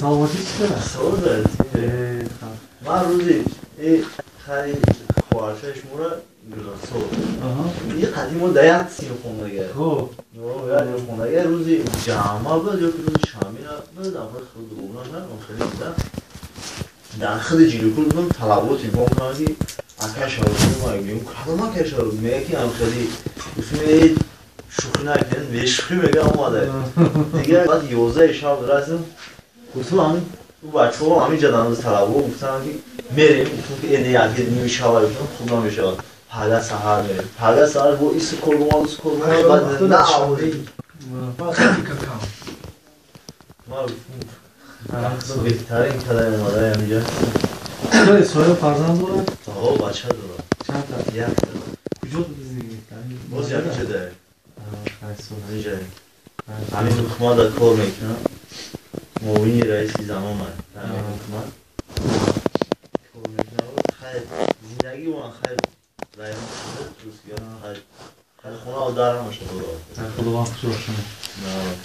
Саломатӣ чӣ хел аст? Соз аст. Ман рӯзи хари хоҳарчаи шуморо гулсо. И қадимо да як синф хондага. Як ҷо хондага, рӯзи ҷамъа буд ё ки рӯзи шанбе буд, аммо худ дугона хеле буда. Дар худи ҷилукул будам, талабот телефон кардам, ки акай Шаҳрӯз, мегӯям, кадом акай Шаҳрӯз? Мега, ки ам хеле, гуфтем, шӯхӣ накунед, бешӯхӣ мега, омада. Дигар баъд 11 шаб расидам, гуфтам, ҳамин ӯ бачаҳо ҳамин ҷа дар талабо гуфтам, ки мерем. Гуфтам, ки эне як ними шаба, гуфтам, хуб намешавад, пага саҳар мерем. Пага саҳар бо иси кор омад, иси кор омад, баъд на ма гуфтам, беҳтарин кадай омадаи ҳаминҷа. Соҳиби фарзанд дорад? О, бача дорад. Чанд та? Якта. Куҷо зиндагӣ мекунад? Боз ҳаминҷа дар ҳамин ҳукумат кор мекунад, муовини раиси занон ҳамин ҳукумат кор мекунад. Хайр, зиндагӣ ман хайр, хайр, хона дар ҳамаша дорад. Худованд хушбахт.